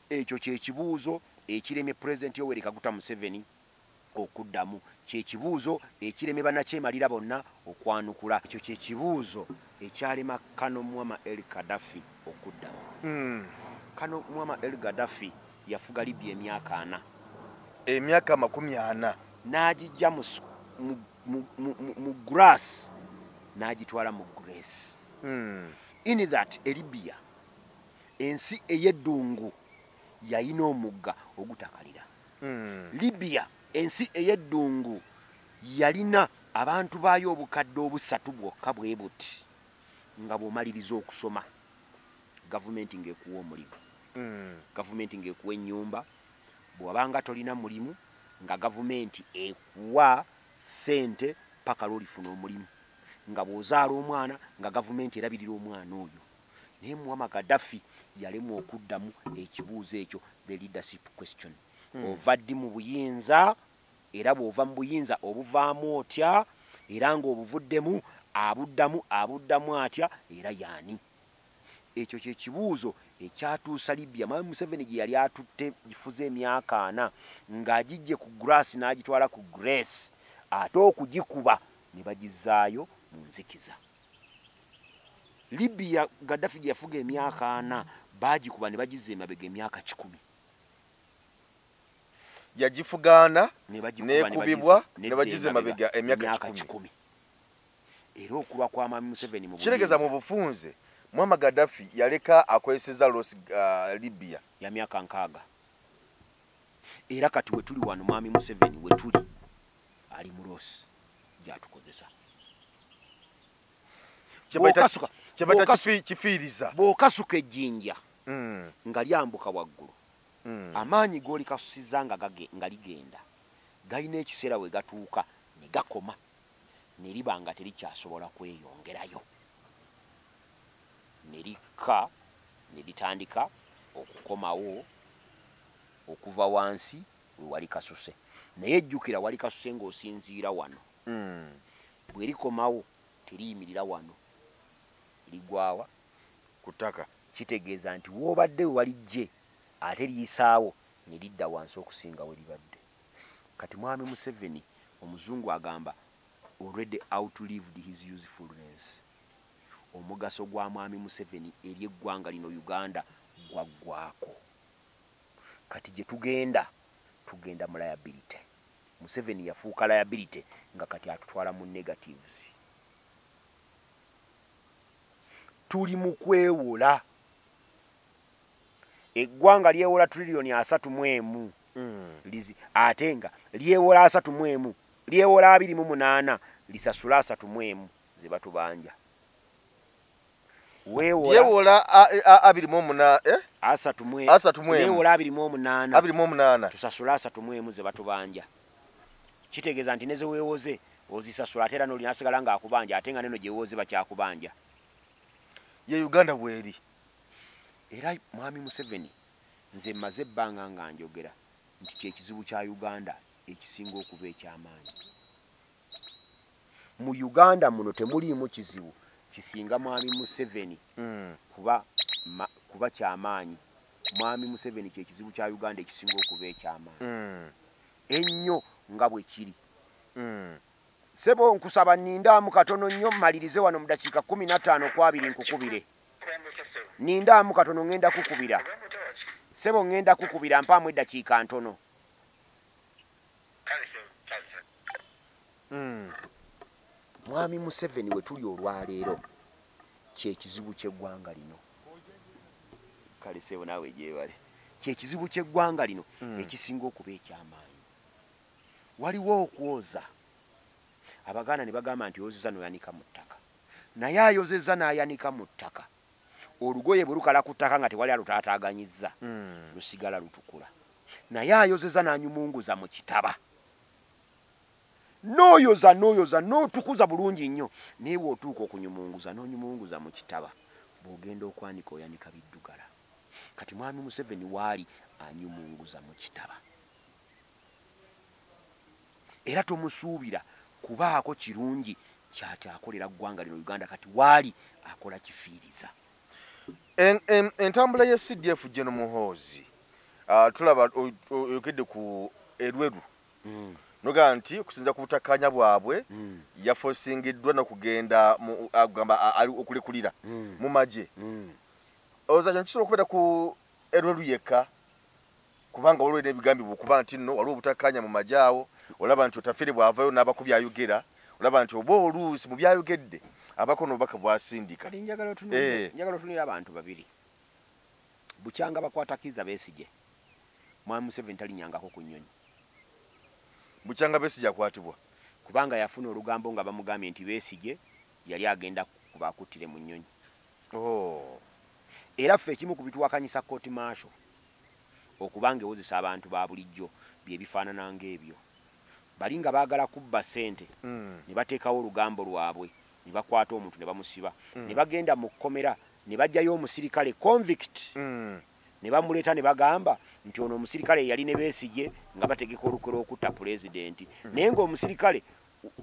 Ekyo kyekibuuzo ekiremye Pulezidenti Yoweri Kaguta Museveni okuddamu, kyekibuuzo ekiremye bannakyemalira bonna okwanukula, ekyo kyekibuuzo ekyalema Kano Muammar El Gaddafi okuddamu. Kano Muammar El Gaddafi yafuga Libya emyaka 40. Emyaka 40. N'agijja mu grass n'agitwala mu grace. In that Libya, ensi ey'eddungu yayina omugga ogutakalira. Libya, ensi ey'eddungu yalina abantu baayo obukadde 3 bwokka bwe buti, nga bw'omaliriza okusoma gavumenti ng'ekuwa omulimu, gavumenti ng'ekuwa ennyumba. Bw'obanga tolina mulimu nga gavumenti ekuwa ssente paka lw'olifuna omulimu, nga bw'ozaala omwana nga gavumenti erabirira omwana oyo. Naye Muammar Gaddafi yalemwa okuddamu ekibuuzo ekyo, the leadership question. Ova ddi mu buyinza, era bw'ova mu buyinza obuvaamu otya, era ng'obuvuddemu abuddamu abuddamu atya, era yaani? Ekyo kye kibuuzo ekyatuusa Libya Mwami Museveni gye yali atutte gifuze emyaka 40, ng'agijje ku grass n'agitwala ku grace, ate okugikuba ne bagizaayo mu nzikiza. Libya Gaddafi gye yafuga emyaka 40 baagikuba ne bagizza emabega emyaka 100. Yagifugaana nekubibwa ne bagiza emabega emyaka 100. Era okulwa kwa Mwami Museveni mu kiregeza mu bufunze, Muammar Gaddafi yaleka akozesezza Los Libya ya myaka 60. Era kati we tuli wano Mwami Museveni we tuli ali mu Los gyatukozesa. Kyebayita kifiiriza. Bw'okasuka ejjinja nga lyambuka waggulu, amaanyi g'olikasusiza nga ligenda galina ekiseera we gatuuka ne gakoma, ne liba nga terikyasobola kweyongerayo, ne likka ne litandika okukomawo okuva wansi we wali kasuse. Naye ejjukira wali kasuse ng'osinziira wano. Bwe likomawo teriyimirira wano, ligwawa ku ttaka. Kitegeeza nti w'obadde we walijje ate liyisaawo ne lidda wansi okusinga we libadde. Kati Mwami Museveni omuzungu agamba already outlived his usefulness. Omugaso gwa Mwami Museveni eri eggwanga lino Uganda gwaggwako. Kati gye tugenda, tugenda mu liability. Museveni yafuuka liability nga kati atutwala mu negatives. Tuli mu kwewola. Eggwanga lyewola triliyoni 31 ate nga lyewola 31, lyewola 28, lisasula 31 ze batubanja. Yewola 28, yewola 28, 28, tusasula 31 ze batubanja. Kitegeeza nti ne ze weewoze ozisasula, ate era n'olinasigala ng'akubanja, ate nga neno gye weewoze bakyakubanja. Ye Uganda bweri. Era Mwami Museveni nze mmaze ebbanga nga njogera nti kyekizibu kya Uganda ekisinga okuba eky'amaanyi. Mu Uganda muno temuliimu kizibu kisinga Mwami Museveni kuba ky'amaanyi. Mwami Museveni kyekizibu kya Uganda ekisinga okuba eky'amaanyi ennyo nga bwe kiri. Sebo nkusaba nindaamu katono nnyo mmalirize wano mu dakiika 15 ku 2 nkukubire. Nindaamu katono ŋŋenda kukubira. Sebo ŋŋenda kukubira mpaamu eddakiika ntono. Mwami Museveni we tuli olwaleero kyekizibu ky'eggwanga lino. Kale sebo naawe gyebale. Kyekizibu ky'eggwanga lino ekisinga okuba ekyamaanyi. Waliwo okwoza. Abaganda ne bagamba nti oyozeza n'oyanika mu ttaka. Naye ayozeza n'ayanika mu ttaka. Olugoye bwe lukala ku ttaka nga tewali alutaataaganyizza, lusigala lutukula. Naye ayozeza n'anyumunguza mu kitaba. N'oyoza n'oyoza n'otukuza bulungi nnyo, naye bw'otuuka okunyumunguza n'onyumunguza mu kitaba, bw'ogenda okwanika oyanika biddugala. Kati Mwami Museveni waali anyumunguza mu kitaba. Era tomusuubira kubaako kirungi ky'atyakolera ggwanga lino Uganda. Kati waali akola kifiiriza. Entambula ya CDF General Muhoozi, tulaba oyogedde ku Elweru, nogamba nti okusinziira ku butakkaanya bwabwe yafosingiddwa n'okugenda agamba okulekulira mu magye. Olowooza kino kisobola okubeera ku Elweru yekka, kubanga waliwo n'ebigambibwa okuba nti nno waliwo obutakkaanya mu magye awo. Olaba nti Otafiire bw'avaayo n'abako by'ayogera, olaba nti oba oluusi mu by'ayogedde abako n'obubaka bw'asindika. Kati njagala otunuulire abantu babiri. Bukyanga bakwata Kizza Besigye, Mwami Museveni talinnyangako ku nnyonyi. Bukyanga Besigye akwatibwa kubanga yafuna olugambo nga bamugambye nti Besigye yali agenda kuba akuttire mu nnyonyi. Era ffe ekimu ku bituwakanyisa court martial okubanga ewozesa abantu ba bulijjo bye bifaanana ng'ebyo. Bali nga baagala kubba ssente, ne bateekawo olugambo lwabwe, ne bakwata omuntu ne bamusiba, ne bagenda mu kkomera ne baggyayo omusirikale convict, ne bamuleeta ne bagamba nti ono omusirikale yali ne Besigye nga bategeka olukwe lw'okutta pulezidenti. Naye ng'omusirikale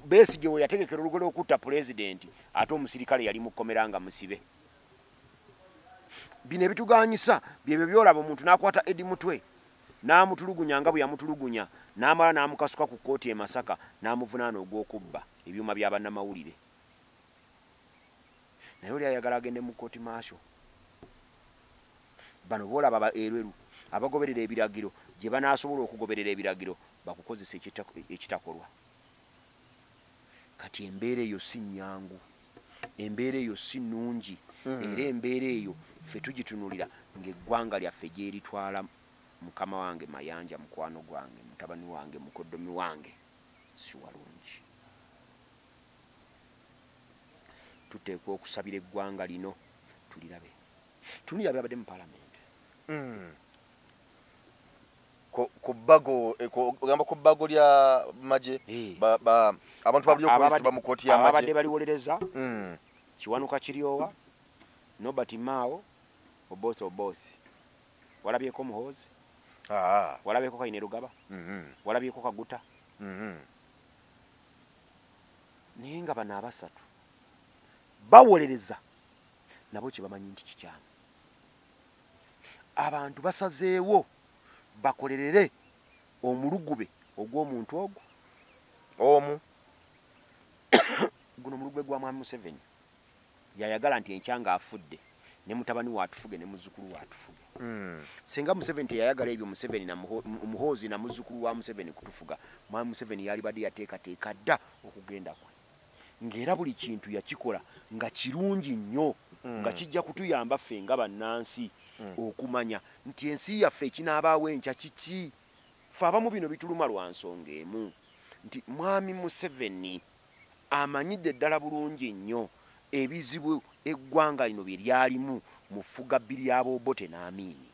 Besigye we yategekera olukwe lw'okutta pulezidenti, ate omusirikale yali mu kkomera nga musibe. Bino ebituganyisa byebyo by'olaba omuntu n'akwata Eddie Mutwe n'amutulugunya nga bwe yamutulugunya, n'amala n'amukasuka ku kkooti e Masaka n'amuvunaana ogw'okubba ebyuma bya bannamawulire. Naye oli ayagala agende mu kkooti maasho. Bano b'olaba Elweru abagoberera ebiragiro gye banaasobola okugoberera ebiragiro bakukozesa ekitakolwa. Kati embeera eyo si nnyangu, embeera eyo si nnungi, era embeera eyo ffe tugitunulira ng'eggwanga lyaffe gy'eritwala. Mukama wange Mayanja, mukwano gwange, mutabani wange, mukoddomi wange, si walungi. Tuteekwa okusabira eggwanga lino tulirabe. Tunulira byabadde mu paalamenti. Ku bbago, ogamba ku bbago lya magye, abantu babuli okwesiba mu kkooti y'amagye. Ababadde baliwolereza, Kiwanuka Kiryowa, Norbert Mao, Oboth Oboth. Walabyeko Muhoozi? Walabyeko Kainerugaba? Walabyeko Kaguta? Naye nga bano abasatu bawolereza nabo kye bamanyi nti kikyamu. Abantu basazeewo bakolerere omulugube ogw'omuntu ogwo omu. Guno omulugube gwa Mwami Museveni yayagala nti enkya ng'afudde ne mutabani we atufuge ne muzzukulu we atufuge. Singa Museveni teyayagala ebyo, Museveni na Muhoozi na muzzukulu wa Museveni kutufuga, Mwami Museveni yalibadde yateekateeka dda okugenda kwe. Ng'era buli kintu yakikola nga kirungi nnyo, nga kijja kutuyamba ffe nga bannansi okumanya nti ensi yaffe ekinaabaawo enkya kiki. Ffe abamu bino bituluma lwa nsonga emu nti Mwami Museveni amanyidde ddala bulungi nnyo ebizibu eggwanga lino bye lyalimu mu ffuga bbiri ya Obote n'Amini.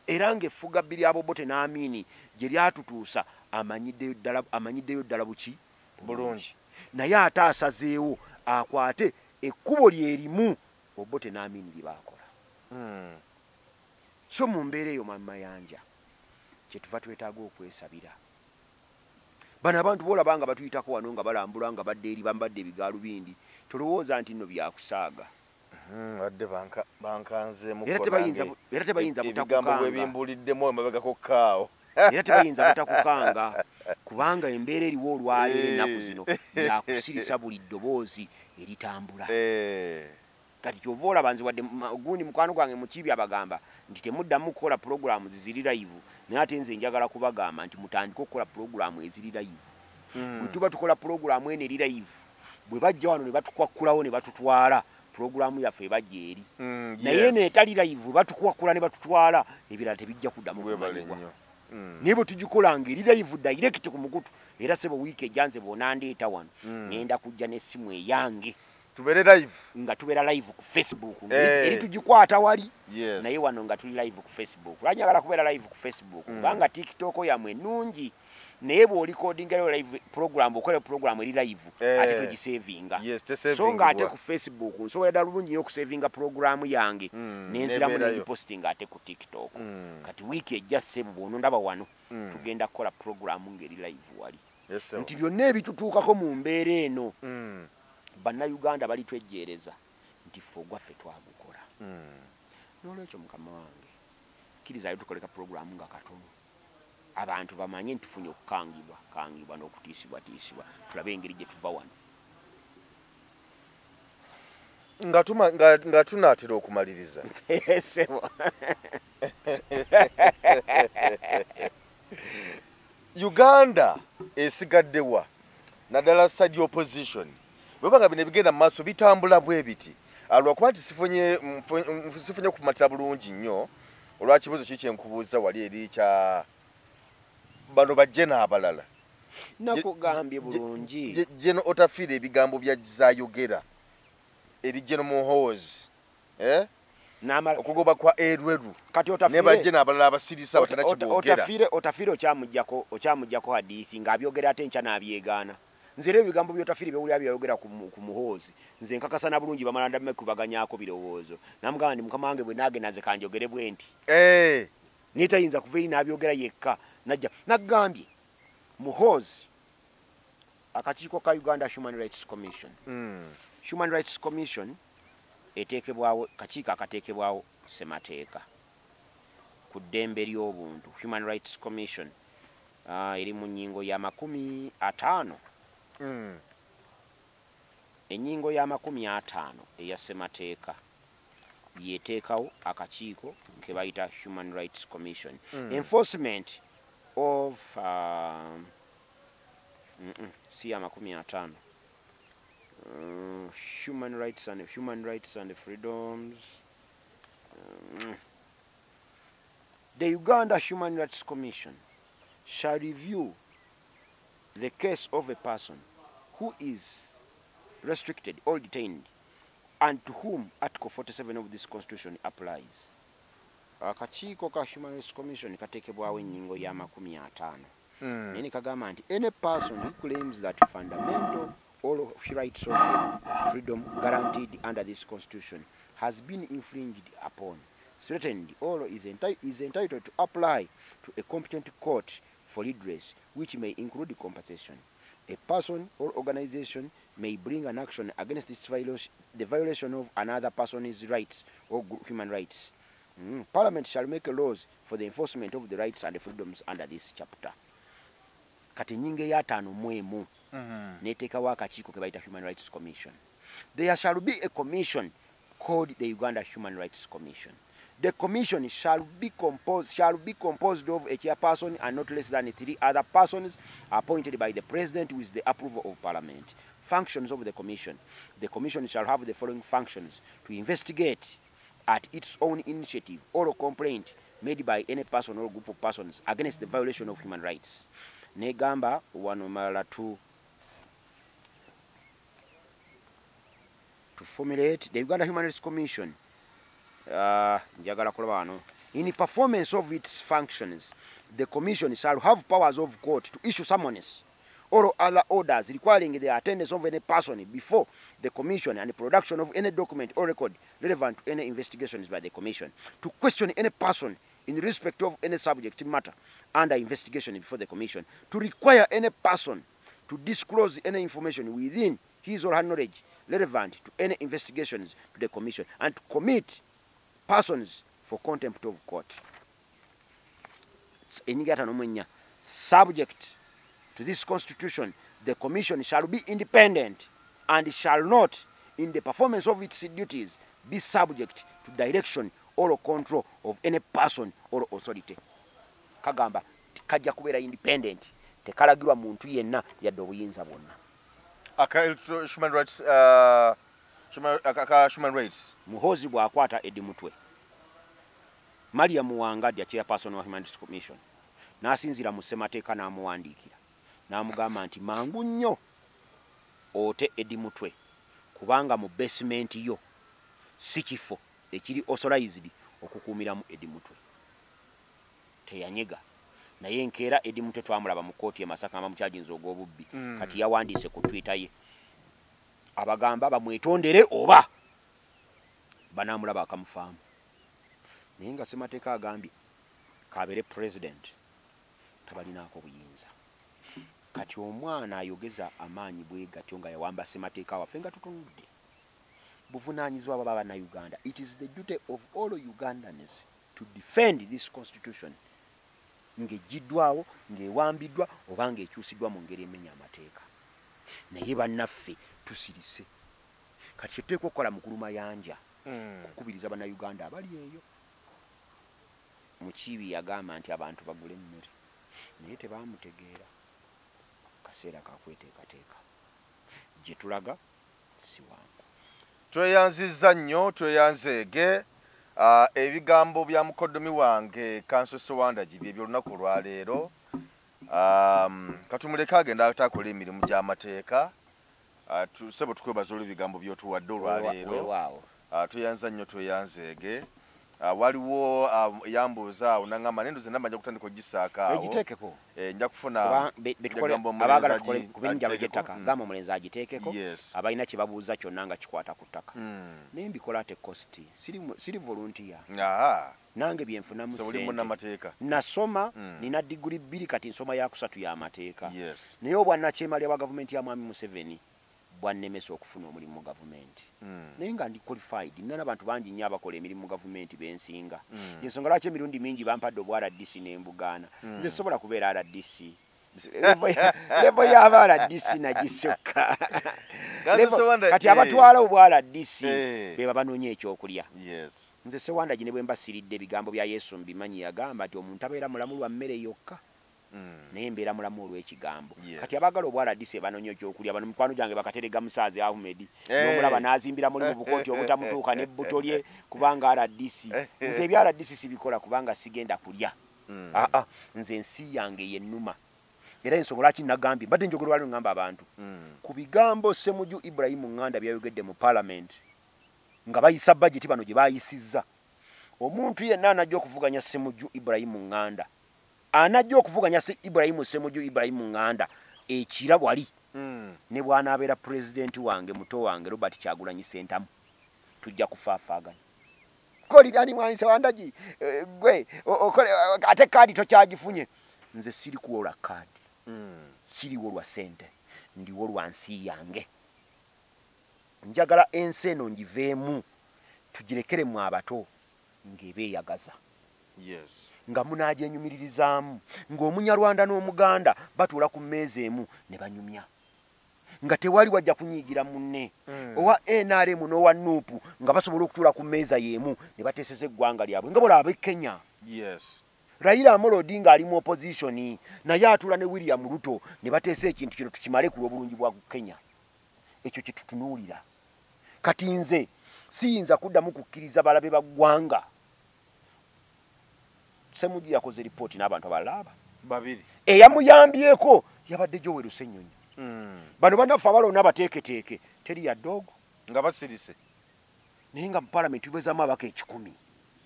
Era ng'effuga bbiri ya Obote n'Amini gye lyatutuusa amanyiddeyo ddala buki bulungi. Naye ate asazeewo akwate ekkubo lyerimu Obote n'Amini lye baakola. So mu mbeera eyo, Mwami Mayanja, kyetuva twetaaga okwesabira. Bano abantu boolaba nga batuyitako wano nga balambula nga badde eri bambadde ebigaalubindi, tolowooza nti nno byakusaaga. Badde bankanzeemu. Era tebayinza ebigambo bwe butakukanga. Bimbuliddemu emabegako kaawo. Era tebayinza butakukanga. Kubanga embeera eriwo olwaleero ennaku zino yakusirisa buli ddoboozi eritambula. Kati kyova olaba nze wadde gundi mukwano gwange Mukiibi abagamba nti temuddamu kukola pulogulaamu ziziri live, naye ate nze njagala kubagamba nti mutandike okukola pulogulaamu eziri live. Bwe tuba tukola pulogulaamu eno eri live, bwe bajja wano ne batukwakkulawo ne batutwala, pulogulaamu yaffe ebajja eri. Naye eno etali live batukwakula ne batutwala, ebirala tebijja kuddamu kumanyibwa. Naye bwe tugikola ng'eri live direct ku mukutu, era sebo wiiki ejja nze bw'onandeeta wano ngenda kujja n'essimu eyange. Tubeere live. Nga tubeera live ku Facebook. Eri tugikwata wali, naye wano nga tuli live ku Facebook. Lwaki njagala kubeera live ku Facebook? Kubanga TikTok yammwe nnungi, naye bw'olikodingayo live program, okola program eri live, ate togisevinga. So nga ate ku Facebook nsobola ddala bulungi nnyo okusevinga program yange, nenziramu negipostinga ate ku TikTok. Kati wiiki ejja ssebo bw'onondaba wano, tugenda kukola program ng'eri live wali. Nti byonna ebitutuukako mu mbeera eno, Bannayuganda balitwejjeereza nti ffe ogwaffe twagukola. N'olwekyo mukama wange, kkirizayo tukoleka pulogulaamu nga katono, abantu bamanye nti tufunye okukangibwa kangibwa n'okutiisibwatiisibwa, tulabe engeri gye tuva wano. Nga tunaatera okumaliriza, Ssebo. Uganda esigaddewa naddala side opposition? Bwebanga bino ebigenda mu maaso bitambula bwe biti, lwakuba nti sifunye kumatira bulungi nnyo olwakibuuzo kiki kyenkubuuza wali eri kya bano bajje n'abalala. Nakugambye bulungi. Geno Otafiire ebigambo bya zayogera eri Geno Muhoozi, okugoba kwa Erweru ne bajje n'abalala abasirisa batana kiboogera. Otafiire okyamuggyako hadiisi ng'abyogera ate enkya n'abyegaana. Nze era ebigambo by'Otafiire byowulira byayogera ku Muhoozi, nze nkakasa na bulungi bamala ndamekubaganyako birowoozo. Namugamba nti mukama wange bwe naagenda nze kanjogere bwe nti. Naye tayinza kuva eri n'abyogera yekka najja. Nagambye Muhoozi akakiiko ka Uganda Human Rights Commission. Human Rights Commission eteekebwawo, kakiiko akateekebwawo ssemateeka ku ddembe ly'obuntu. Human Rights Commission eri mu nnyingo ya 50. Ennyingo ya 50 eya ssemateeka yeteekawo akakiiko ke bayita Human Rights Commission. Enforcement of si ya 50. Human rights and freedoms. The Uganda Human Rights Commission shall review the case of a person who is restricted or detained and to whom Article 47 of this Constitution applies. Akakiiko ka Human Rights Commission kateekebwawo ennyingo ya 50. Naye ne kagamba nti any person who claims that fundamental all rights of freedom guaranteed under this Constitution has been infringed upon, threatened, or is entitled to apply to a competent court for redress, which may include compensation. A person or organization may bring an action against this the violation of another person's rights or human rights. Parliament shall make laws for the enforcement of the rights and the freedoms under this chapter. Kati nnyingo ya 51 neteekawo akakiiko ke bayita Human Rights Commission. There shall be a commission called the Uganda Human Rights Commission. The commission shall be composed of a chairperson and not less than 3 other persons appointed by the president with the approval of parliament. Functions of the commission. The commission shall have the following functions: to investigate at its own initiative or a complaint made by any person or group of persons against the violation of human rights. Negamba wano malala to formulate the Uganda Human Rights Commission. Njagala kulaba wano. In the performance of its functions, the commission shall have powers of court to issue summons or other orders requiring the attendance of any person before the commission and the production of any document or record relevant to any investigations by the commission, to question any person in respect of any subject matter under investigation before the commission, to require any person to disclose any information within his or her knowledge relevant to any investigations to the commission, and to commit persons for contempt of court. Subject to this constitution, the commission shall be independent and shall not, in the performance of its duties, be subject to direction or control of any person or authority. Kagamba kajja kubeera independent, tekalagirwa muntu yenna yadde obuyinza bwonna. Aka human rights, aka human rights. Muhoozi bw'akwata Eddie Mutwe, Mariam Wangadya, chairperson wa Human Rights Commission, n'asinziira mu ssemateeka n'amuwandiikira n'amugamba nti mangu nnyo ote Eddie Mutwe, kubanga mu basement yo si kifo ekiri authorized okukuumiramu Eddie Mutwe. Teyanyega, naye enkeera Eddie Mutwe twamulaba mu kkooti e Masaka nga bamukyajinza ogw'obubbi. Kati yawandiise ku Twitter ye abagamba bamwetondere oba banaamulaba akamufaamu, naye nga ssemateeka agambye kabeere president tabalinaako buyinza. Kati omwana ayogeza amaanyi bwe gatyo nga yawamba ssemateeka waffe nga tutunudde, buvunaanyizibwa baba bannayuganda. It is the duty of all Ugandans to defend this constitution ng'eggiddwawo, ng'ewambiddwa oba ng'ekyusiddwa mu ngeri emenya amateeka. Naye bannaffe tusirise. Kati kyetuteekwa okukola, mukulu Mayanja, kukubiriza bannayuganda abali eyo. Mukiibi yagamba nti abantu bagule emmere, naye tebamutegeera. Kaseera kakweteekateeka, gye tulaga si wangu. Tweyanzizza nnyo, tweyanzeege. Ebigambo bya mukoddomi wange Kanso Sewandagi bye by'olunaku olwaleero. Katumuleke agenda atakola emirimu gy'amateeka. Sebo tukwebaza olw'ebigambo by'otuwadde olwaleero. Weewaawo. Tweyanza nnyo, tweyanzeege. Waliwo yambuuza awo naŋŋamba nendoze namba nja kutandika ogisaako awo. Egiteekeko. Nja kufuna Kuba njagamba omulenzi abaagala tukole ku binjalo agiteekeko. gy'ettaka, gamba omulenzi agiteekeko. Abalina kye babuuza kyonna nga kikwata ku ttaka, naye mbikola ate cost, siri volunteer. Nange byenfunamu So oli ssente. munnamateeka. Nasoma, nina diguli 2, kati nsoma yakusatu y'amateeka. Naye obwannakyemalya bwa gavumenti ya mwami Museveni bwannemesa okufuna omulimu mu gavumenti, naye nga ndi qualified. Nina n'abantu bangi nnyo abakola emirimu mu gavumenti bensinga. Ensonga lwaki emirundi mingi bampadde obwa RDC n'embugaana, nze sobola kubeera RDC. Level y'aba RDC nagisukka. Gazo Sewanda, Kati abatwala obwa RDC be banoonya ekyokulya. Nze Sewandagi ne bwe mba siridde, ebigambo bya Yesu mbimanyi. Yagamba nti omuntu abeera mulamu lwa mmere yokka, naye mbeera mulamu olw'ekigambo. Kati abaagala obwa RDC banoonya ekyokulya. Bano mikwano gyange bakaterega Musaazi Ahmed, n'omulaba n'azimbira muli mu bukooti obutamutuuka n'ebbuto lye kubanga RDC. Nze ebya RDC sibikola kubanga sigenda kulya. Aa, nze ensi yange yennuma, era ensonga lwaki nagambye mbadde njogera lwali ngamba abantu ku bigambo Ssemuju Ibrahimu Nganda byayogedde mu parliament nga bayisa budget bano gye bayisizza. Omuntu yenna anajja okuvuganya Ssemuju Ibrahimu Nganda, anajja okuvuganya Ibrahimu Ssemuju Ibrahimu Nganda ekira wali, ne bw'anaabeera pulezidenti wange muto wange Robert Kyagulanyi Ssentamu, tujja kufaafaagana. Kolirani mwami Sewandagi, gwe ate kaadi tokyagifunye. Nze siri kuwola kaadi, siriwo lwa ssente, ndiwo lwa nsi yange. Njagala ensi eno ngiveemu tugirekeremu abato ng'ebeeyagaza, nga munagyenyumiririzaamu, ng'omunyarwanda n'omuganda batuula ku mmeeza emu ne banyumya, nga tewali wajja kunyiigira munne. Owa NRM n'owa NUP nga basobola okutuula ku mmeeza y'emu ne bateeseza eggwanga lyabwe nga bolaba ab'e Kenya. Raila Amolo Odinga ali mu opposition, naye atuula ne William Ruto ne bateesa ekintu kino tukimale ku lw'obulungi bwa Kenya. Ekyo kye tutunuulira. Kati nze siyinza kuddamu kukkiriza balabe ba ggwanga. Ssemujju yakoze ripooti n'abantu abalala aba babiri. Eyamuyambyeko yabadde Joel Ssenyonyi. Bano bannaffe abalona abateeketeeke teri yadde ogwo. Nga basirise. Naye nga mu palamenti tubezaamu abaka 100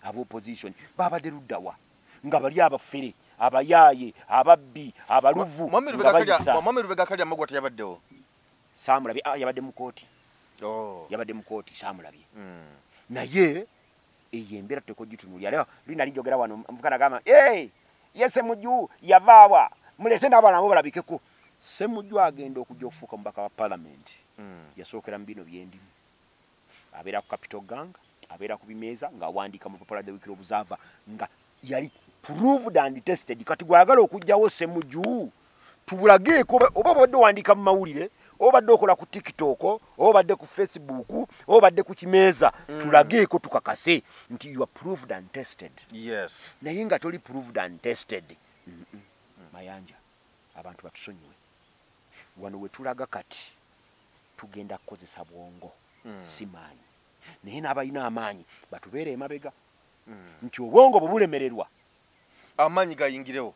aba opposition, babadde luddawa nga bali abafere, abayaaye, ababbi, abaluvu Mwami nga Lubega bayisa. Mwami Lubega Kalya teyabaddewo. Saamulabye. Ah, yabadde mu kooti. Yabadde mu kooti, saamulabye. Naye eyo embeera tuteeka ogitunuulira. Lero luli nali njogera wano, omuvuka nagamba, "Hey, ye Ssemujju yavaawa, muleete n'abalala nabo balabikeko." Ssemujju agenda okujja okufuuka omubaka wa palamenti, yasookera mu bino byendimu, abeera ku Capital Gang, abeera ku bimeeza ng'awandiika mu Popular, The Weekly Observer, nga yali proved and tested. Kati gwayagala okuggyawo Ssemujju, Tubulageeko oba obadde owandiika mu mawulire, oba obadde okola ku TikTok, oba obadde ku Facebook, oba obadde ku kimeeza, tulageeko tukakase nti you are proved and tested. Naye nga toli proved and tested. Mayanja, abantu batusonyiwe, wano we tulaga kati tugenda kukozesa bwongo, si maanyi. Naye n'abalina amaanyi batubeere emabega, nti obwongo bwe bulemererwa, amaanyi gayingirewo.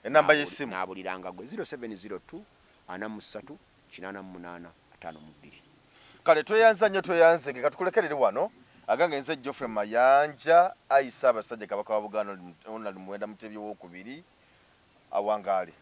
Enamba y'essimu? Naabuliranga gwe 0702 43 88 52. Kale, tweyanza nnyo, tweyanze. Katukulekerere wano. Agange nze Geoffrey Mayanja, ayi Ssaabasajja Kabaka wa Buganda, Ronald Muwenda Mutebi owokubiri, awangaale.